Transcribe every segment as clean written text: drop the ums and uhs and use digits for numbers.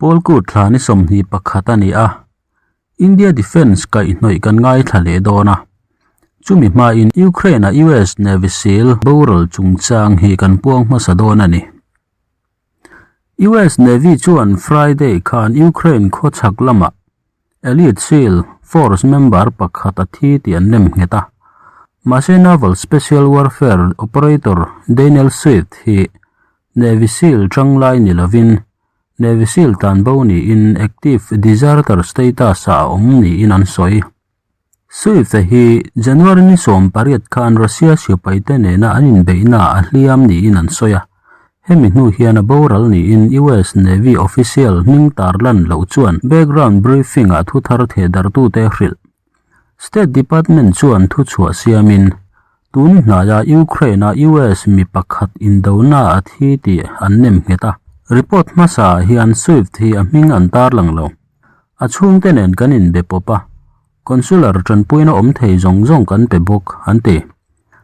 Pawlkut thla ni 21 a ni a, India Defence kaihhnawih kan ngaithla leh dawn a. Chumi hmain Ukraine-a US Navy Seal boral chungchang hi kan puang hmasa dawn a ni. US Navy chuan Friday khan Ukraine khawchhak lamah Elite Seal Force member pakhat a thi tih an nem nghet a. Mahse Naval Special Warfare Operator Daniel Swift hi Navy Seal tanglai ni lovin Navy Seal tlanbo niin Active Deserter status-ah a awm niin an sawi. Swift-a hi January ni 18 khan Russia sipaite nena an inbeihnaah a hliam niin an sawi a. Hemi hnu hian a boral niin US Navy official hming tarlan loh chuan background briefing-ah thu thar thehdarhtute hrilh. State Department chuan thuchhuah siamin, tun hnaia Ukraine-a US mi pakhat indona a thi tih an nem nghet a. Report hmasaah hian Swift hi a hming an tarlang lo. A chhungte nen kan inbe pawp a, consular tanpuina awm thei zawng zawng kan pe bawk, an ti.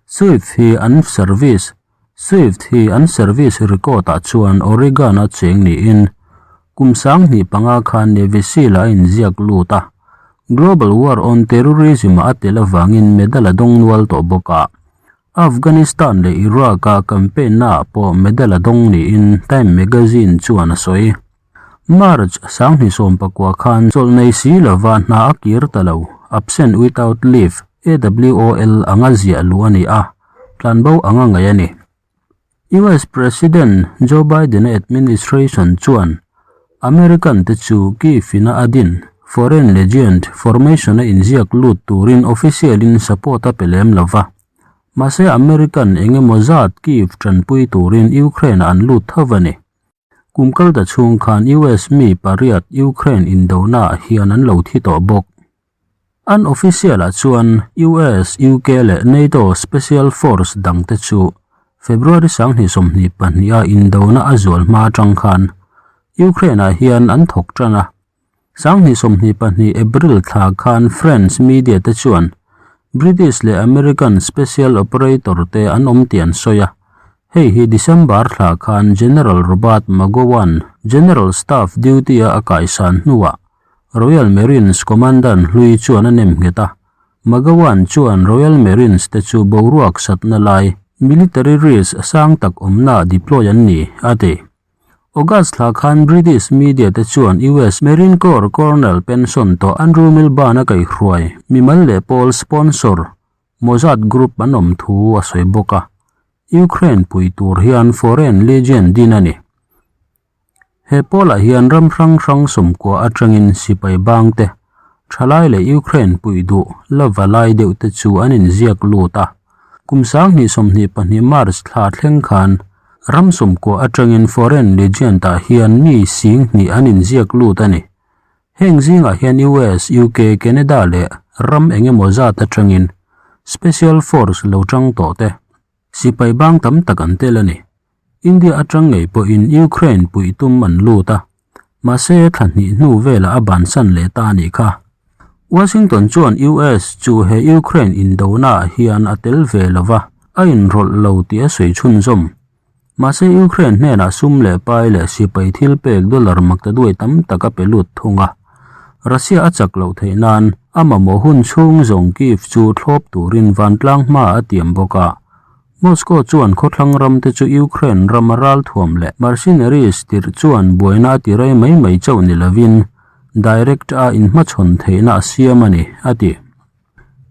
Swift hi an service Swift hi an service record-ah chuan Oregon-a cheng niin kum 2005 khan Navy Seal-ah a inziak lut a. Global War on Terrorism-ah a tel avangin medal a dawng nual tawh bawk a. Afghanistan leh Iraq-a campaign-naah pawh medal a dawng niin Time magazine chuan a sawi. March 2019 khan chawlh nei si lova hna a kir ta lo, absent without leave, AWOL, anga ziah luh a ni a. tlanbo anga ngaih a ni. US President Joe Biden-a administration chuan American te chu Kyiv-ina a din Foreign Legion formation-a inziak lut turin official-in support a pe lem lo va. Mahse American eng emaw zat Kyiv tanpui turin Ukraine-ah an lut tho a ni. Kum kal ta chhung khan US mi pariat Ukraine indonaah hian an lo thi tawh bawk. An official-ah chuan US, UK leh NATO special force dangte chu February 2022-a indona a zual hma atang khan Ukraine-ah hian an thawk tan a. 2022 April thla khan French media te chuan British leh American special operator te an awm tih an sawi a. Hei hi December thla khan General Robert Magowan General Staff duty-a a kaisan hnuah Royal Marines Commandant hlui chuan a nem nghet a, Magawan chuan Royal Marines te chu boruak satna lai military risk sang tak awmnaah deploy an ni, a ti. August thla khan British media te chuan US Marine Corps Colonel pension tawh Andrew Milburn a kaihhruai mimal leh pawl sponsor Mossad Group an awm thu a sawi bawk a, Ukraine pui tur hian Foreign Legion din a ni. He pawlah hian ram hrang hrang sawmkua atangin sipai bangte, thalai leh Ukraine puih duh la va lai deuh te chu an inziak lut a. Kum 2022 March thla thleng khan ram sawmkua atangin Foreign Legion tah hian mi 2000 an inziak lut a ni. Heng zingah hian US, UK, Canada leh ram engemaw zat atangin Special Force lo tang tawh te, sipai bang tam tak an tel a ni. India atang ngei pawhin Ukraine puih tum an lut a, mahse thla hnih hnu velah a bansan leh ta a nih kha. Washington chuan US chu he Ukraine indonaah hian a tel ve lo va, a inrawlh lo tih a sawi chhunzawm. Mahse Ukraine hnenah sum leh pai leh sipai thil pek dollar maktaduai tam tak a pe lut thung a. Russia a chak loh theih nan a mamawh hun chhung zawng Kyiv chu thlawp turin vantlang hma a tiam bawk a. Moscow chuan khawthlang ramte chu Ukraine rama ralthuam leh mercenaries tirh chuan buaina a ti rei mai mai chauh ni lovin direct a inhmachhawn theihna a siam a ni, a ti.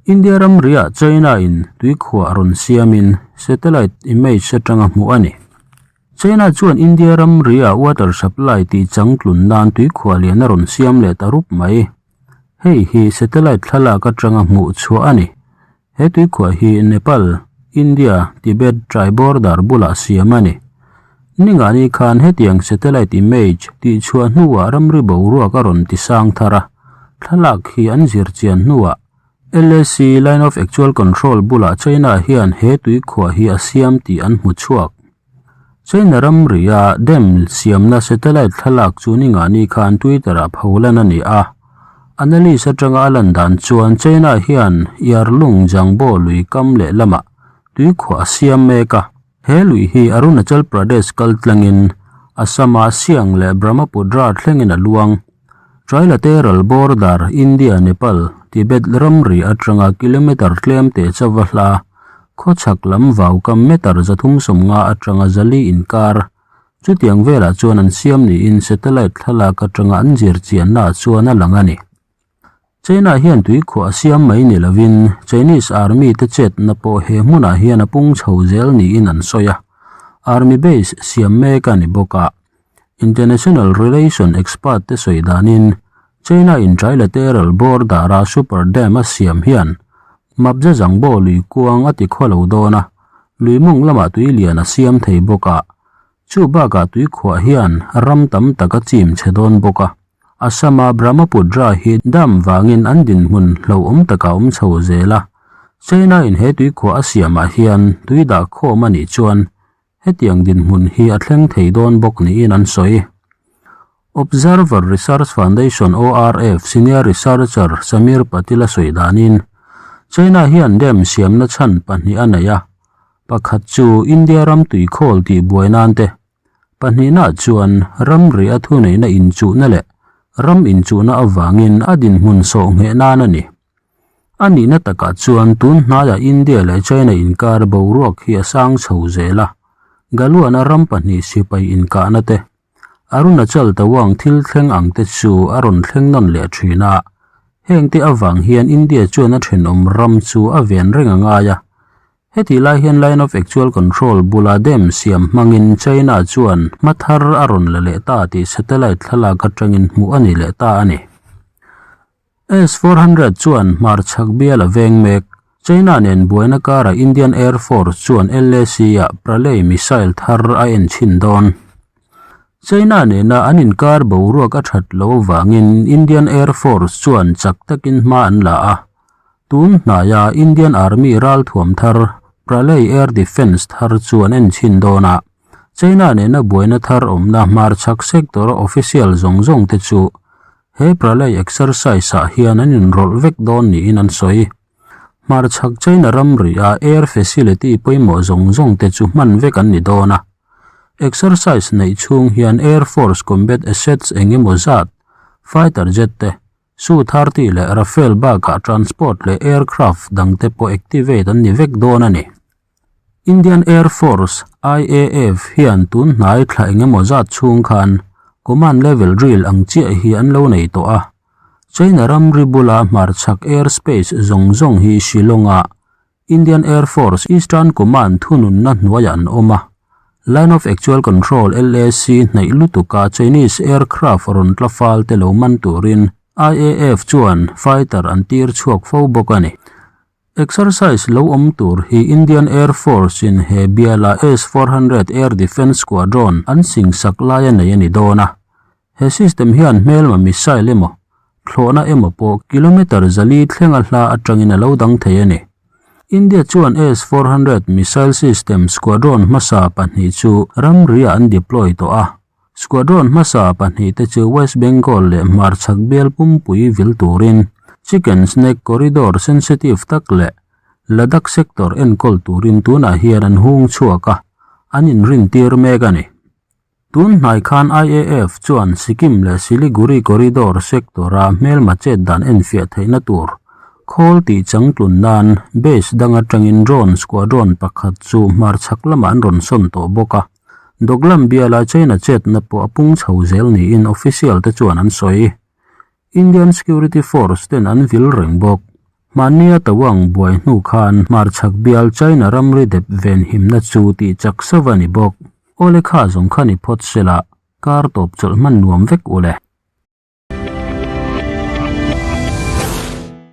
India ramriah China-in tuikhuah rawn siamin satellite image atanga hmuh a ni. China chuan India ramriah water supply tih changtlun nan tuikhuah lian a rawn siam leh ta rup mai. Hei hi satellite thlalak atanga hmuh chhuah a ni. He tuikhuah hi Nepal, India, Tibet tri-border bulah siam a ni. Ningani khan hetiang satellite image tihchhuah hnuah ramri boruak a rawn ti sang thar a, thlalak hi an zir chian hnuah LAC, Line of Actual Control, bulah China hian he tuikhuah hi a siam tih an hmu chhuak. China ramria dam siamna satellite thlalak chu ningani khan Twitter-ah pholan a ni a. Analyst atanga a lan dan chuan China hian Yarlung Zangbo lui kam lehlamah tuikhuah a siam mek a. He lui hi Arunachal Pradesh kal tlangin Assam-a Siang leh Brahmaputra thlengin a luang. Trilateral border India-Nepal, Tibet ramri atanga kilometre tlem teh chauva hla, khawchhak lam vaukam meter 350 atanga 400 inkar. Chutiang velah chuan an siam niin satellite thlalak atanga an zir chiannaah chuan a lang a ni. China hian tuikhuah a siam mai ni lovin Chinese Army te chetna pawh he hmunah hian a pung chho zel niin an sawi a, Army base siam mek a ni bawk a. International Relation expert te sawi danin China in trilateral border a super dam a siam hian Mapza Zangbo lui kuang a ti khaw lo dawn a, lui mawng lamah tui lian a siam thei bawk a. Chu bakah tuikhuah hian ram tam tak a chim chhe dawn bawk a. Assam-a Brahmaputra hi dam vangin an dinhmun hlauhawm takah awm chho zel a. China-in he tuikhuah a siamah hian tui dah khawm a nih chuan hetiang dinhmun hi a thleng thei dawn bawk niin an sawi. Observer Research Foundation, ORF, senior researcher Samir Patil a sawi danin, China hian dam siamna chhan pahnih a nei a, pakhat chu India ram tuikhawl tihbuai nan te, Pahnihna chuan ramri a thuneihna inchuhna leh ram inchuhna avangin a dinhmun sawh ngheh nan a ni. A nihna takah chuan tun hnaiah India leh China inkar boruak hi a sang chho zel a, Galuana ram pahnih sipai inkahna te, Arunachal Tawang thil thleng ang te chu a rawn thleng nawn leh thin a, hengte avang hian India chuan a thenawm ram chu a ven reng a ngai a, Hetih lai hian Line of Actual Control bula dam siam hmangin China chuan hma thar a rawn la leh ta tih satellite thlalak atangin hmuh a ni leh ta a ni. S-400 chuan hmarchhak bial a veng mek. China nen buaina karah Indian Air Force chuan LAC-ah Pralay missile thar a en chhin dawn. China nena an inkar boruak a that lo avangin Indian Air Force chuan chak takin hma an la a. Tun hnaia Indian Army ralthuam thar Pralay Air Defence thar chu an en chhin dawn a. China nena buaina thar awmna hmarchhak sector-a official zawng zawng te chu he Pralay exercise-ah hian an inrawlh vek dawn niin an sawi. Hmarchhak China ramri-a air facility pawimawh zawng zawng te chu hman vek an ni dawn a. Exercise neih chhung hian Air Force combat assets eng emaw zat, fighter jet te, Su-30 leh Rafale bakah transport leh aircraft dang te pawh activate an ni vek dawn a ni. Indian Air Force, IAF, hian tun hnai thla eng emaw zat chhung khan command level drill ang chiah hi an lo nei tawh a. China ramri bula hmarchhak airspace zawng zawng hi Shillong-a Indian Air Force Eastern Command thununna hnuaiah an awm a. Line of Actual Control, LAC, hnaih lutuka Chinese aircraft rawn tla fal te lo man turin IAF chuan fighter an tir chhuak fo bawk a ni. Exercise lo awm tur hi Indian Air Force in he biala S-400 Air Defence Squadron an singsak laia nei a ni dawn a. He system hian hmelma missile emaw, thlawhna emaw pawh kilometre 400 thlenga hla atangin a lo dang thei a ni. India chuan S-400 missile system squadron hmasa pahnih chu ramriah an deploy tawh a. Squadron hmasa pahnihte chu West Bengal leh hmarchhak bial pumpui vil turin Chicken Snake Corridor sensitive tak leh Ladakh sector enkawl turin tunah hian an hung chhuak a, an inrintir mek a ni. Tun hnai khan IAF chuan Sikkim leh Siliguri Corridor sector-a hmelma chet dan enfiah theihna tur khawl tih changtlun nan base dang atangin drone squadron pakhat chu hmarchhak lamah an rawn sawn tawh bawk a. Doklam biala China chetna pawh a pung chho zel niin official te chuan an sawi. Indian Security Force ten an vil reng bawk. Hmannia Tawang buai hnu khan hmarchhak bial China ramri dep ven himna chu tih chak sauh a ni bawk. Awle kha zawng kha ni phawt sela, kar tawp chawlh hman nuam vek ule.